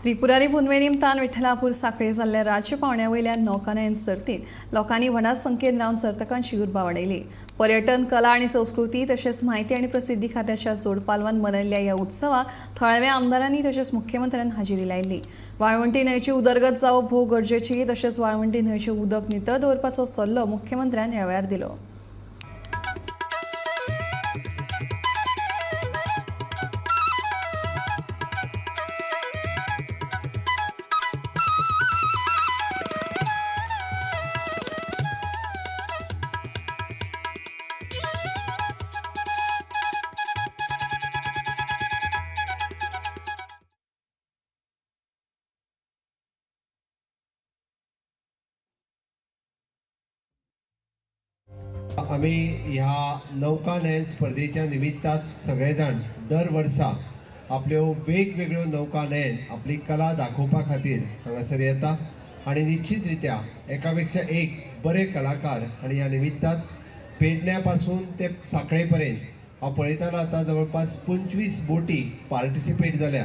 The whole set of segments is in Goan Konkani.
त्रिपुरारी पुनवे निमतान विठ्ठलापूर साखळे जाल्ल्या राज्य पावंड्या वयल्या नौकानयन सर्तींत लोकांनी व्हडा संख्येन रावन सर्तकांची उर्बा वाडयली. पर्यटन, कला आनी संस्कृती तशेंच म्हायती आनी प्रसिद्धी खात्याच्या जोडपालवान मनयल्ल्या ह्या उत्सवाक थळाव्या आमदारांनी तशेंच मुख्यमंत्र्यान हाजेरी लायिल्ली. वाळवंटी न्हंयची उदरगत जावप भोव गरजेची तशेंच वाळवंटी न्हंयचें उदक नितळ दवरपाचो सल्लो मुख्यमंत्र्यान ह्या वेळार दिलो. आमी ह्या नौकानयन स्पर्धेच्या निमित्तान सगळे जाण दर वर्सा आपल्यो वेगवेगळ्यो नौकानयन आपली कला दाखोवपा खातीर हांगासर येता आनी निश्चित रित्या एका पेक्षा एक बरे कलाकार आनी ह्या निमित्तान पेडण्या पासून ते साखळे पर्यंत हांव पळयतना आतां जवळपास 25 बोटी पार्टिसिपेट जाल्या.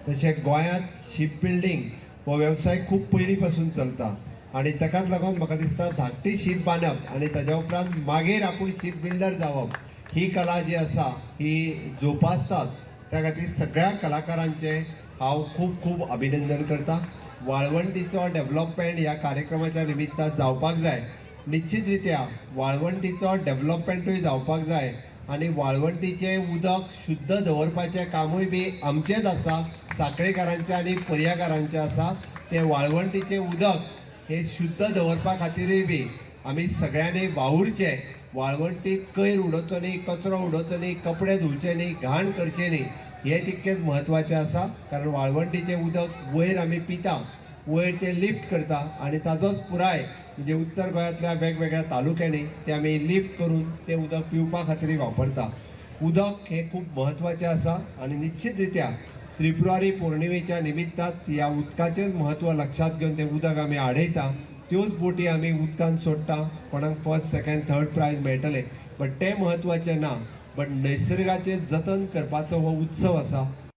तशें गोंयांत शीप बिल्डींग हो वेवसाय खूब पयलीं पासून चलता आनी ताकाच लागून म्हाका दिसता धाकटी शीप बांदप आनी ताज्या उपरांत मागीर आपूण शीप बिल्डर जावप ही कला जी आसा ही जोपासतात. त्या खातीर सगळ्या कलाकारांचें हांव खूब खूब अभिनंदन करता. वाळवंटीचो डेवलपमेंट ह्या कार्यक्रमाच्या निमित्तान जावपाक जाय. निश्चित रित्या वाळवंटीचो डेवलपमेंटूय जावपाक जाय आनी वाळवंटीचें उदक शुद्ध दवरपाचें कामूय बी आमचेंच आसा, साखळेकारांचें आनी पर्याकारांचें आसा. तें वाळवंटीचें उदक हे शुद्ध दवरपा खातीरूय बी आमी सगळ्यांनी वावुरचें. वाळवंटीक कयर उडोवचो न्ही, कचरो उडोवचो न्ही, कपडे धुवचे न्ही, घाण करचें न्ही, हें तितकेंच म्हत्वाचें आसा. कारण वाळवंटीचें उदक वयर आमी पिता, वयर तें लिफ्ट करता आनी ताजोच पुराय म्हणजे उत्तर गोंयांतल्या वेगवेगळ्या तालुक्यांनी तें आमी लिफ्ट करून तें उदक पिवपा खातीरूय वापरता. उदक हें खूब म्हत्वाचें आसा आनी निश्चित रित्या त्रिपुरारी पौर्णिमेच्या निमित्तान ह्या उदकाचेंच म्हत्व लक्षांत घेवन तें उदक आमी आडयता, त्योच बोटी आमी उदकान सोडटा. कोणाक फर्स्ट, सेकंड, थर्ड प्रायज मेळटलें, बट तें म्हत्वाचें ना, बट नैसर्गाचें जतन करपाचो हो उत्सव आसा.